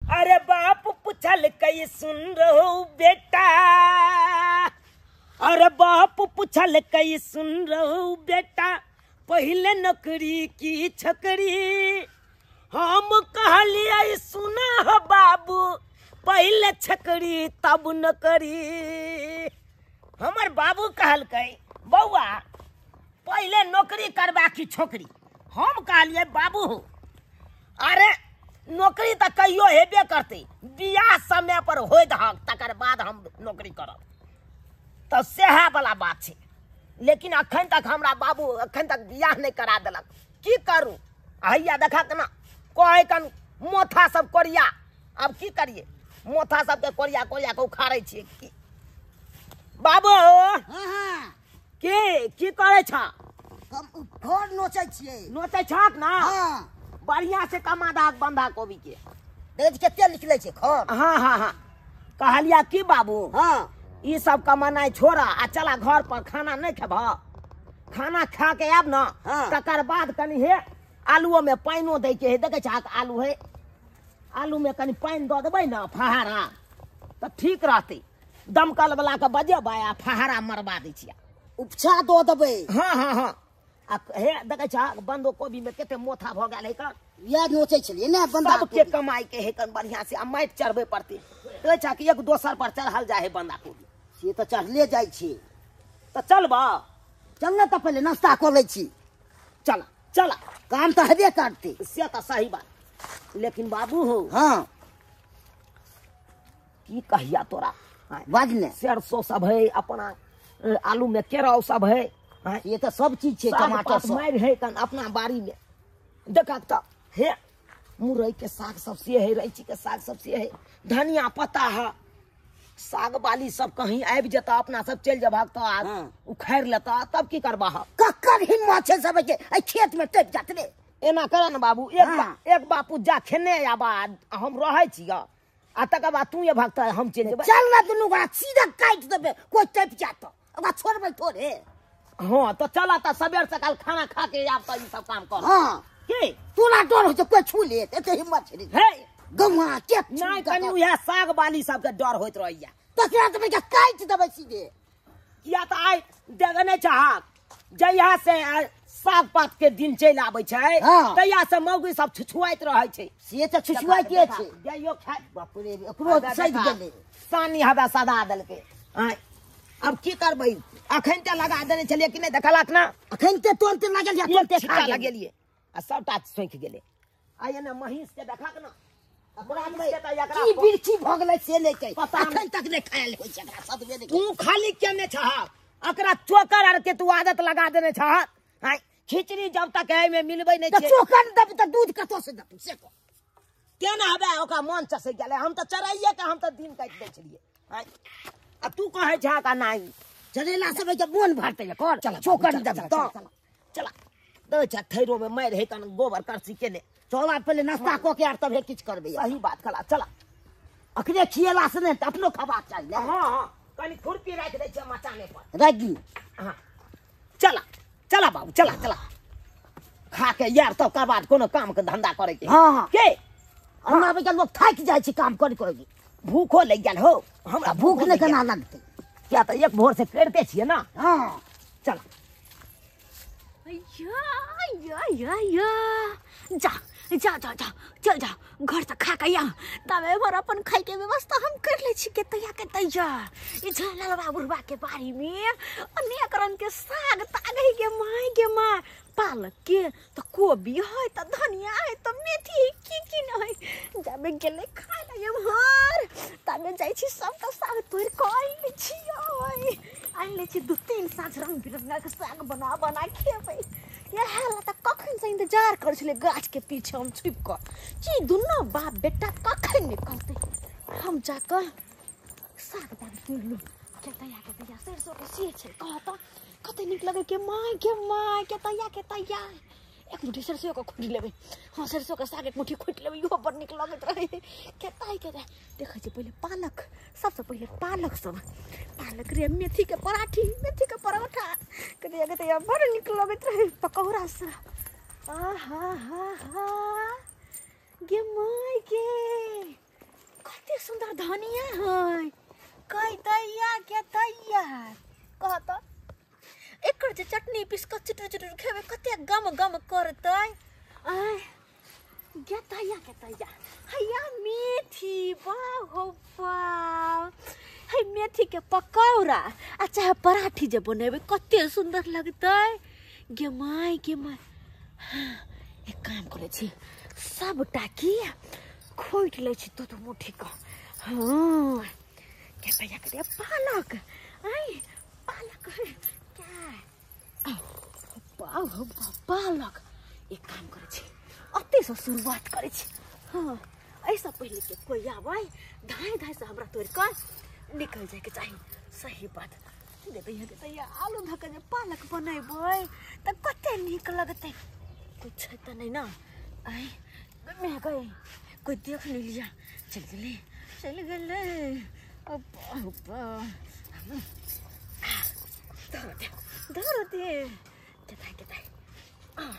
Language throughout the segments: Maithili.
अरे बाप पूछल कई सुन रहो बेटा, अरे बाप पूछल कई सुन रहो बेटा, पहले नौकरी की छकरी। हम कहलिए सुना हो बाबू, पहले छकरी तब नौकरी। हमर बाबू कहलकै बौआ पहले नौकरी करबा की छोकरी। हम कहलिए बाबू हो अरे नौकरी तो कहियो हेबे करते, बियाह समय पर होय दहक तकर बाद हम नौकरी करब, तो सएह वाला बात छै। लेकिन अखन तक हमरा बाबू अखन तक बियाह नहीं करा देलक, की करू। हैया देखक ना कहै कन मोथा सब कोरिया, अब की करिए मोथा सबके कोरिया कोरिया के उखाड़ै छियै की। बाबू हाँ की करै छ? हम घर नोचै छियै। नोचै छहक ना? हाँ। बढ़िया से कमा दहक बंधा कोबी के, देखै छी कते निकलै छै खर। हाँ हाँ हाँ कहलिया की बाबू, हाँ ई सब कमानाइ छोड़ा आ चला घर पर खाना नहीं खेबह, खाना खा के आब ना। हाँ। तकर बाद कनी हे आलूओ में पानिओ दै के है, देखै छहक आलू है, आलू में कनी पानि दऽ देबै ना फहारा तऽ ठीक रहतै। दमकल वाला के बजेबै आ फहारा मरबा दै छियै, उपछा दऽ देबै। हाँ हाँ हाँ आ हे देखै छहक बंधो कोबी में कते मोथा भऽ गेल है कन, इएह नोचै छलियै ने बंधा सबके कमाई के है कन बढ़िया से। आ माटि चढ़बै पड़तै, देखै छहक एक दोसर पर चढ़ल जाइ है बंधा कोबी। से तऽ चढ़ले जाइ छै। तऽ चलबह? चल ने तऽ पहिले नाश्ता कऽ लै छी। चल चल, काम तऽ हेबे करतै। से तऽ सही बात, लेकिन बाबू हो हाँ की कहिया तोरा, बाज ने। सरसों सब है अपना, आलू में केराव सब है, ये तऽ सब चीज छै, टमाटर सब मारि है कन अपना बाड़ी में। देखक तऽ हे मुरई के साग सब से है, रैची के साग सब से है, धनिया पत्ता है, साग बाली सब कहीं आबि जेता अपना सब चलि जेबहक तऽ हाँ। उखाड़ि लेता तब की करबह? ककर हिम्मत छै सब के एहि खेत में टपि जात रे? एना कर ने बाबू, हाँ। एक बापू जा खेने आबा, हम रहै छियै आ तकर बाद तू एबहक तऽ हम चलि जेबै। चल ने दुनू गोरा सीधा काटि देबै, कोइ टपि जात ओकरा छोड़बै थोड़े। हाँ तऽ चल तऽ सबेर सकाल खाना खा के आब तऽ ई सब काम कर। हाँ की तोरा डर होइ छै कोइ छू लेत, एते हिम्मत छै हे गौआ के? नहि कनि उएह साग बाली सबके डर होइत रहैया, तकरा तऽ काटि देबै सीधे। किया तऽ आइ देखने चाहक जहिया से साग पात के दिन चलि आबै छै तहिया से मौगी सब छुछुआइत रहै छै। से तऽ छुछुआइते छै। जइयो खाय बाप रे ओकरो सधि गेलै, सानी हवा सदा देलकै। आब की करबै, अखन तऽ लगा देने छलियै कि नहि देखलक ना? अखन तऽ तुरन्ते लागल या तुरन्ते खा लगेलियै आ सबटा सूखि गेलै। आ एने महींस के देखक ना, की बिरछी भऽ गेलै से नहि कहि, अखन तक नहि खायल होइ छै एकरा, सदबे नहि। तू खाली केने छहक, एकरा चोकर आर के तू आदत लगा देने छहक। खिचड़ी जब तक एहिमे मिलबै नहि छै। चोकर देबै तऽ दूध कतऽ से देतै से कह? केना हबे ओकरा मन चसि गेलै, हम तऽ चराइए के हम तऽ दिन काटि दै छलियै। आ तू कहै छहक आ नहि चरेला सब के मोन भरतै कर, चोकर देबै तऽ चल दै छ थैरो में मारि है कन गोबर करसी केने। चल आब पहिले नाश्ता कऽ के आर तब हे किछु करबै। सही बात कला चल, अखने खियेला से नहि अपनो खबाक चाही। हाँ हाँ कनि खुरपी राखि दै छियै मचाने पर, राखि दियौ। हाँ चला चला बाबू चला चला, खा के यार तब कर बाद कोनो काम के धंधा करे के। हाँ के हमरा के लोग थाकि जाइ छै काम करि करि, भूखो लागि गेल हो हमरा, भूख नहि केना लगतै किया तऽ एक भोर से करिते छियै ना। हाँ चल या या या या जा जा जा जा चल जा घर से खा के आ, तब एमहर अपन खाय के व्यवस्था हम कर ले छी। के तैया के तैया ई ललबा बुढ़बा के बाड़ी में अनेक रंग के साग ताग है गे my गे माँ, पालक के तो कोबी है तो धनिया है तो मेथी है, की की नहीं जाबे गेले खाय ला एमहर तबे जाइ छी सबका साग तोड़ के आनि लै छी, आनि लै छी 2-3 साँझ रंग बिरंगा के साग बना बना खेबै। इएह ला तऽ कखन से इंतजार करै छलियै गाछ के पीछे हम छुपि कऽ कि दुनू बाप बेटा कखन निकलतै, हम जाकऽ साग ताग तोड़ि लू। के तैया के तैया सरसों के से छै कह तऽ कते नीक लगै के my के my के तैया के तैया। एक मुट्ठी सरसों के खोटि लेबै, हाँ सरसों के साग एक मुट्ठी खोटि लेबै, इहो बड़ नीक लगैत रहै। के तै के देखै छियै पहिले पालक, सबसँ पहिले पालक सब, पालक रे मेथी के पराठी, मेथी के परोठा कते कते बड़ नीक लगैत रहै पकौड़ा सब। आ हा हा हा गे my गे सुंदर धनिया है कई दैया के दैया कहत एकर जे चटनी पीस के चुटुर चुटुर खेबे कते गम गम करतै। आय गे दैया के दैया हैया मेथी वाह हो वाह है मेथी के पकौड़ा आ चाहे पराठी जे बनेबै कते सुंदर लगतै। गे my गे my एक काम करै छी सबटा की खोटि लै छी दू मुट्ठी के। हाँ के दैया के दैया पालक आय पालक क्या बाह हो पालक। एक काम करै छी अते से शुरुआत करै छी। हाँ ऐसा पहले के कोई आबै धाय धाय से हमरा तोड़ के निकल जाए के चाही। सही बात गे दैया के दैया आलू धऽ के जे पालक बनेबै तऽ कते नीक लगतै। कुछ छै तऽ नहि ना आय मैं गए कोई देख नहीं लिया चल गेलै चल गेलै। अब धरो दे धरो दे केताय केताय। हाँ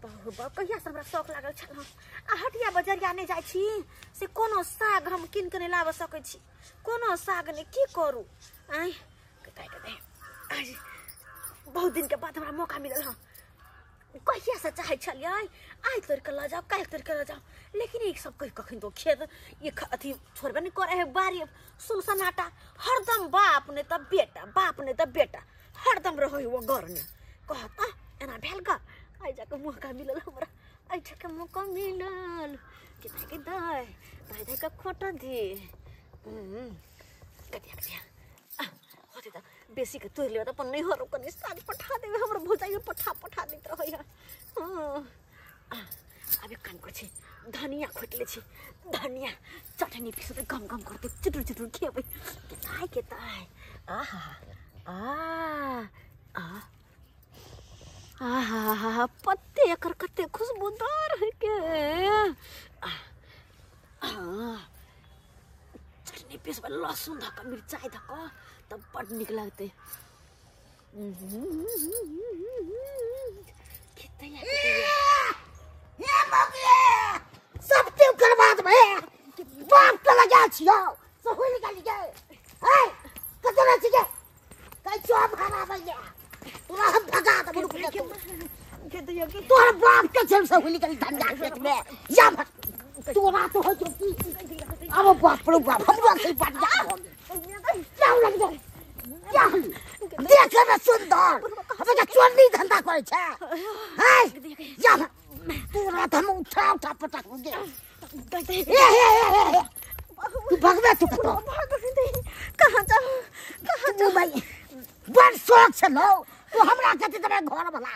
बाबू बाप कहिया से हमरा शौक लागल छल आ हटिया बजरिया नहि जाइ छी से कोनो साग हम कीन के नहि लाबऽ सकै छी कोनो साग नहि की करू। आय केताय केताय आज बहुत दिन के बाद हमरा मौका मिलल हँ। कहिया से चाहै छलियै आइ तोड़ के लऽ जाउ काल्हि तोड़ के लऽ जाउ लेकिन ई सब कहि कखन तो खेत ये अथी छोड़बे नहि करै है बाड़ी सुनसनाटा हरदम बाप नहि तऽ बेटा बाप नहि तऽ बेटा हरदम रहै वो घरमे कहत एना भेल ग। आइ जाके मौका मिलल हमरा आइ जाके मौका मिलल के दाइ के दाइ दाइ दाइ के खोट दे कतिया कतिया होते तऽ बेसी के तोड़ि लेबै तऽ अपन नैहर कनि साग पठा देबै हमर भौजाइयो पठा पठा दैत रहैया। हाँ आब एक काम करै छी धनिया खोटि लै छी धनिया चटनी पिसबै गम गम करतै चुटुर चुटुर खेबै केताय केताय। आहा आ आ आहा हा पत्ते एकर कते खुशबूदार है के। चटनी पिसबै लहसुन धऽ कऽ मिरचाइ धऽ कऽ तब बड नीक लगतै। सब क्यों करवा देबै बाप के लगा छियौ सहुल निकालि गे है कतऽ रहै छी गे कहि चौप खराब है तोरा हम भगा देबौ रुक जा तोहर बाप के छल सहुल निकालि धंधा खेत में या तोरा तो हो जो की अब बाप रे बाप हमरा से बात जा क्या लग जाए क्या देखे में सुंदर हमें चोरनी धंधा करे छे है या तोरा तो हम उठा उठा पटक गे। ए हे हे तू भगवे तू कतो कहां जा कहां जा भाई बड़ शौक छे लो तू हमरा कते तोरा घर वाला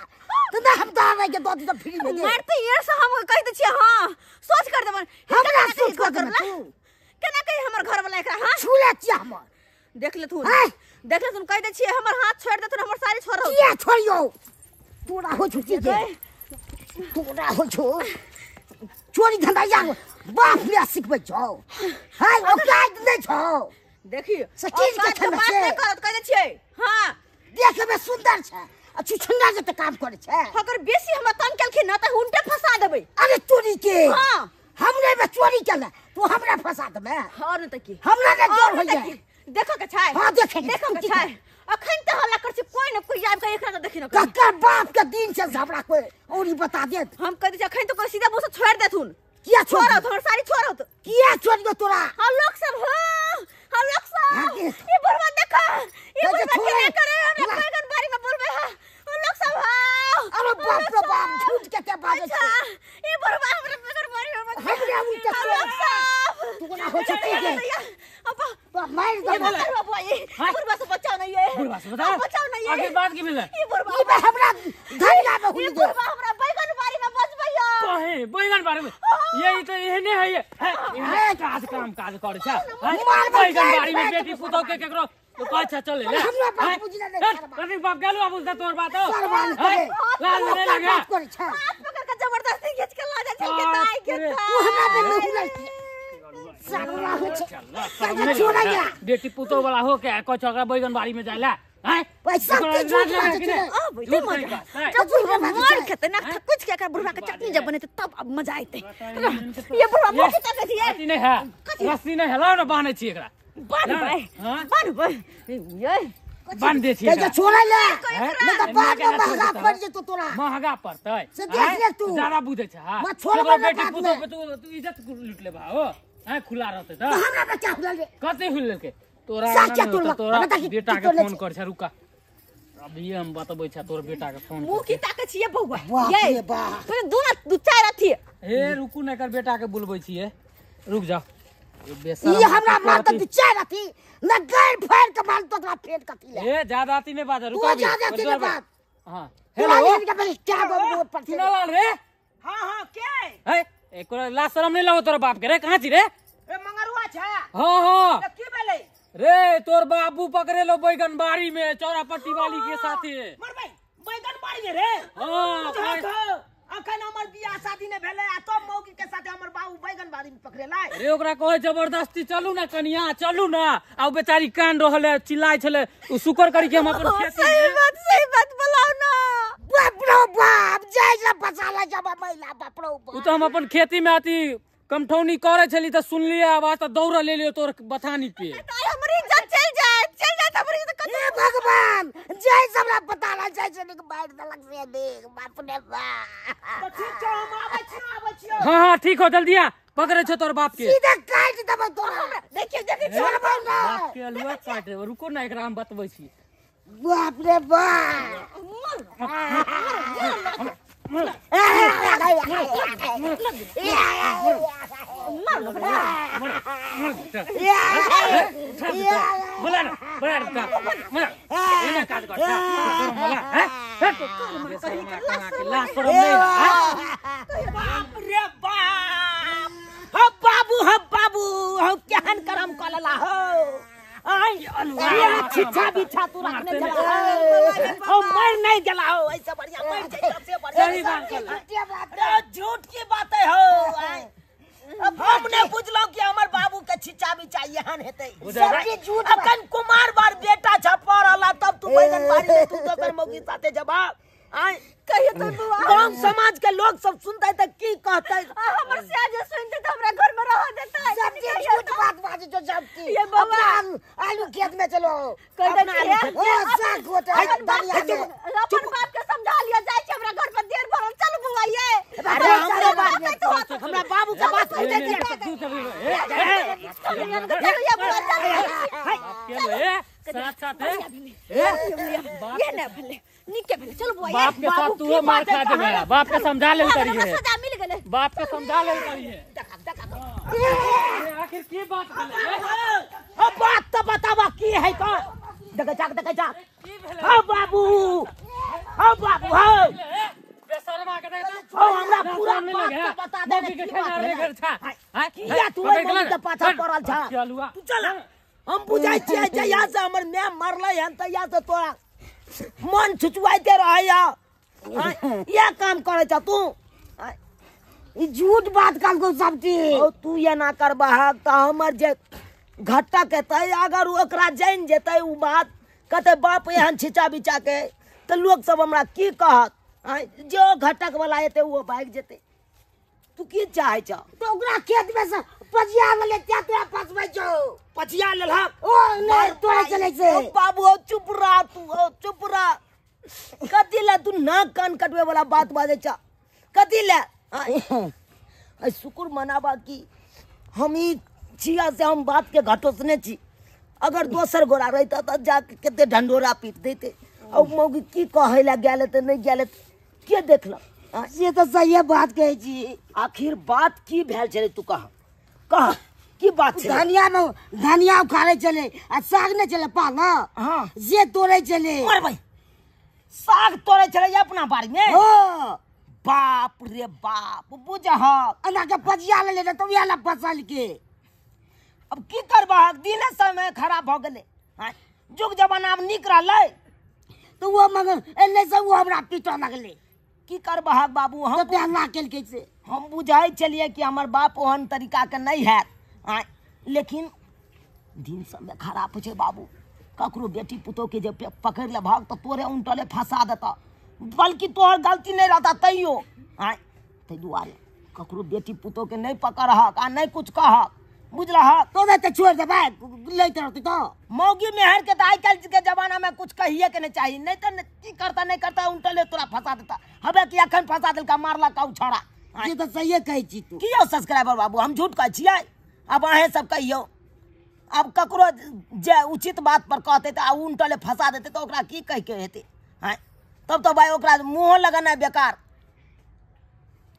तो ना हम दावे के दो दिन फ्री में मारते यार से हम कहि दै छियै। हां सोच कर देबन हमरा सोच कर देबन तू केना कहि हमर घर वाला एकरा। हां छुले छियै हमर देख लेथुन देख लेथुन कहि दै छियै हमर हाथ छोड़ देथुन हमर साड़ी छोड़ौ किया छोड़ियौ तोरा हो छु की तोरा हो छु चोरी धंधा या बाप ले सिखबै छौ हाय औकात नै छौ देखियो सकीन के बात नै करत कहि दै छियै। हां देखे में सुंदर छै आ छुछुन्ना जते काम करे छै अगर बेसी हमरा तंग केलखिन न त उनटे फंसा देबै। अरे चोरी के हां हमरे में चोरी केले तू हमरा फंसा देबे और न त की हमरा ने जोर होइए देखो के छै। हां देखे देखो के छै अखन त हल्ला कर छी कोई न कोई आबि के एकरा त देखि न ककर बाप के दिन से झगड़ा कोई और ई बता दे हम कह दै छी अखन त कोई सीधा मुंह से छोड़ देथुन किया छोड़त हमर साड़ी छोड़त किया छोड़ियो तोरा। हम लोग सब हां हम लोग सब ये बुढ़वा देखा ये बुढ़वा के करे हमरा बैगन बारी में बोलबे हां हम लोग सब हां अरे बाप रे बाप झूठ के के बाजे छै ये बुढ़वा हमरा बैगन बारी में हमरा उल्टा हम लोग सब तोरा हो छै के अब तो मार दे बुढ़वा ये बुढ़वा से बचाओ ना ये बुढ़वा से बचाओ बचाओ ना ये आखिर बात की भेलै ये बुढ़वा ई हमरा धंधा में हुई ये बुढ़वा हमरा बैगन बारी में बचबैया काहे बैगन बारी में ये तो एहने है ये काज काम काज करे छै बैगन बारी में बेटी पुतौ के केकरो तो कहै छै चले ले हमरा बाप बुझले नै कथी बाप गेलु आबु त तोर बात लाल नै लगे हाथ पकड़ के जबरदस्ती खींच के ला जा चल के ताई के तू हमरा पे हुलै सारा हो छै बेटी पुतौ वाला हो के कहै छै ओकरा बैगन बारी में जाइला हैं पैसा के झूठ बाजै छै अब ते मजा जब बुढ़वा मर खेतै ना कुछ के बुढ़वा के चटनी जब बनेतै तब अब मजा आइतै। ये बुढ़वा मुँह तक छै। नहीं है रस्सी नहीं है लाओ ना बांधे छी एकरा बांधबै बांधबै ये बांध दे छी के छोड़ै ले नहीं त बाद में महंगा पड़ जेतो तोरा महंगा पड़तै से देख ले तू ज्यादा बुझै छ हां छोड़बै बेटी पुतोह तू तू इज्जत लूट लेबा हो हां खुला रहतै त हमरा बच्चा खुला ले कते हुल लेलकै तोरा तोरा बेटा के फोन कर छ रुका अभी हम बतबै छ तोर बेटा के फोन मुंह की ताकै छियै बौआ ये तू दू ना दू चार अथी हे रुकू ने एकर बेटा के बुलबै छियै रुक जा ई हमरा मारत दू चार अथी न गैर फाड़ के मार तोरा फेट कथी ले ए ज्यादा अथी नहीं बाज रुका तू ज्यादा अथी नहीं बाज हां हेलो के पहले क्या बोल पर चुनालाल रे हां हां के हे एकरा ला शरम नहीं लगो तोर बाप के रे कहां छी रे ए मंगरुआ छ हां हां त की भेलै रे तोर बाबू पकड़े लो बैगन बाड़ी में चौरा पट्टी वाली के साथे मरबै बैगन बाड़ी में रे हां अखन हमर बियाह शादी ने भेलै आ तो मौगी के साथे हमर बाबू बैगन बाड़ी में पकड़ेलै रे ओकरा कहे जबरदस्ती चलू ना कनिया चलू ना आ उ बेचारी कान रहल है चिल्लाय छले उ शुक्र करी के हम अपन खेत सही बात बोलाउ ना बाप रे बाप जाय से बचा ले जब महिला बाप रे उ तो हम अपन खेती में अथी कमठौनी करे छली त सुनलिए आवाज त दौड़ ले लियो तोर बथानी पे त हमर इज्जत चल जाए चल जाए हमर इज्जत कत हे भगवान जय हमरा पता ला जय से निक बैठ दलक से देख बाप रे बाप त ठीक छ हम आबै छी आबै छी हां हां ठीक हो जल्दी आ पकड़े छ तोर बाप के सीधा काट देबो तोरा देखियो देखियो छोड़बो ना बाप के अलुआ काट देबो रुको ना एकरा हम बतबै छी बाप रे बाप बाप रे बाप हो बाबू हो बाबू हो केहन करम कलला हो छिछा बिछा तू रखने चला हो मर नहीं गला हो ऐसे बढ़िया मर जाए सबसे बढ़िया सही बात अरे झूठ की बात है हो अब हमने बुझलो कि हमर बाबू के छिछा बिछा एहन हेतै झूठ अखन कुमार बार बेटा छ पढ़ला तब तू बैगन बाड़ी में तू दोसर मौगी साथे जवाब आय कहियो तो बुआ गांव समाज के लोग सब सुनतै त की कहतै हमर सिया सुनते त हमरा घर में रह देतै सब झूठ बात बाजे जो सब की ये बाबा आलू खेत में चलो कह दे ओ साग होता है अपन बाप के समझा लिया जाय छै हमरा घर पर देर भरल चल बुआ ये अरे हमरा बाप हमरा बाबू के बात सुनते चल ये बुआ चल साथ साथ ये ना भले निके भले चल बुआ बाप के साथ तू मार खा देबे बाप के समझा लेल करिए सजा मिल गेलै बाप के समझा लेल करिए देखा देखा आखिर की बात भेलै अब बात त बतावा की है का देखा जाक देखा जाक की भेलै हो बाबू हो बाबू हो बेशर्मा के देख हो हमरा पूरा बात त बता दे के ठेना रे घर छा हां किया तू ओइ मौगी के पाछा पड़ल छा तू चल हम बुझाइ छियै जहिया से हमर my मरलै हन तहिया से तोरा मन छुचुआइते रहैया इएह काम करै छ तू ई झूठ बात कहलको सब चीज ओ तू एना करबहक त हमर जे घटक हेतै अगर ओकरा जानि जेतै उ बात कहतै बाप एहन छिचा बिचा के त लोक सब हमरा की कहत जो घटक वाला हेतै ओ भागि जेतै तू की चाहै छ तो ओकरा खेत में से पजिया लेले त्या तोरा फसबै छौ पजिया लेलहक ओ नहीं तोरा चलै छै ओ बाबू ओ चुप रह तू ओ चुप रह कथी ले तू नाक कान कटवे वाला बात बाजै छ कथी ले आई शुक्र मनाबा की हम ई छिया से हम बात के घटोसने छी अगर दोसर गोरा रहता त जाके कते ढंडोरा पीट देते और मौगी की कहै ला गेल त नहीं गेल के देखलक से तो सही बात कहै छी आखिर बात की भेल छलै तू कह कह की बात छलै धनिया में धनिया उखाड़े चले आ साग नहीं चले पाला हां जे तोड़े चले मरबै साग तोड़े छलै अपना बाड़ी में हो बाप रे बाप बुझह अना के पजिया ले ले तो वाला फसल के अब की करबह दिन समय खराब भ गेलै जुग जमाना में नीक रहलै तो वो मगर एने से वो हमरा पीटऽ लगलै की करबह बाबू हम तो हल्ला केलकै से हम बुझाइ छलियै कि हमर बाप ओहन तरीका के नहीं हैत लेकिन दिन समय खराब होइ छै बाबू ककरो बेटी पुतोह के जे पकड़ि लेबहक तऽ तोरे उनटले फंसा देतऽ बल्कि तोहर गलती नहीं रहता तैयो ताहि दुआरे ककरो बेटी पुतोह के नहीं पकड़हक आ नहीं कुछ कहक। बुझलह तो तऽ छोड़ि देबै लैत रहतै तऽ। मौगी मेहर के तऽ आइ काल्हि के जमाना में कुछ कहिए के नहीं चाहिए, नहीं तऽ की करता नहीं करता उल्टले तोरा फंसा देता। हबे कि अखन फंसा देलका मारला का छौड़ा। ये तऽ सहिए कहै छी तू। की यौ सब्सक्राइबर बाबू हम झूठ कहै छियै? आब अहें सब कहियौ, आब ककरो जे उचित बात पर कहतै तऽ उल्टले फंसा देतै तऽ ओकरा की कहि के हेतै? आँय तब तऽ भाई ओकरा मुँहो लगेनाइ बेकार।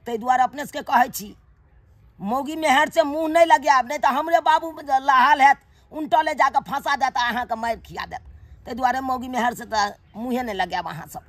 ताहि दुआरे अपने सबके कहै छी मौगी मेहर से मुँह नहीं लगायब, नहीं तऽ हमरे बाबू लहाल हैत उल्टले जाकऽ फंसा देत आ अहाँके मारि खिया देत। ताहि दुआरे मौगी मेहर से तऽ मुँहे नहि लगायब अहाँ सब।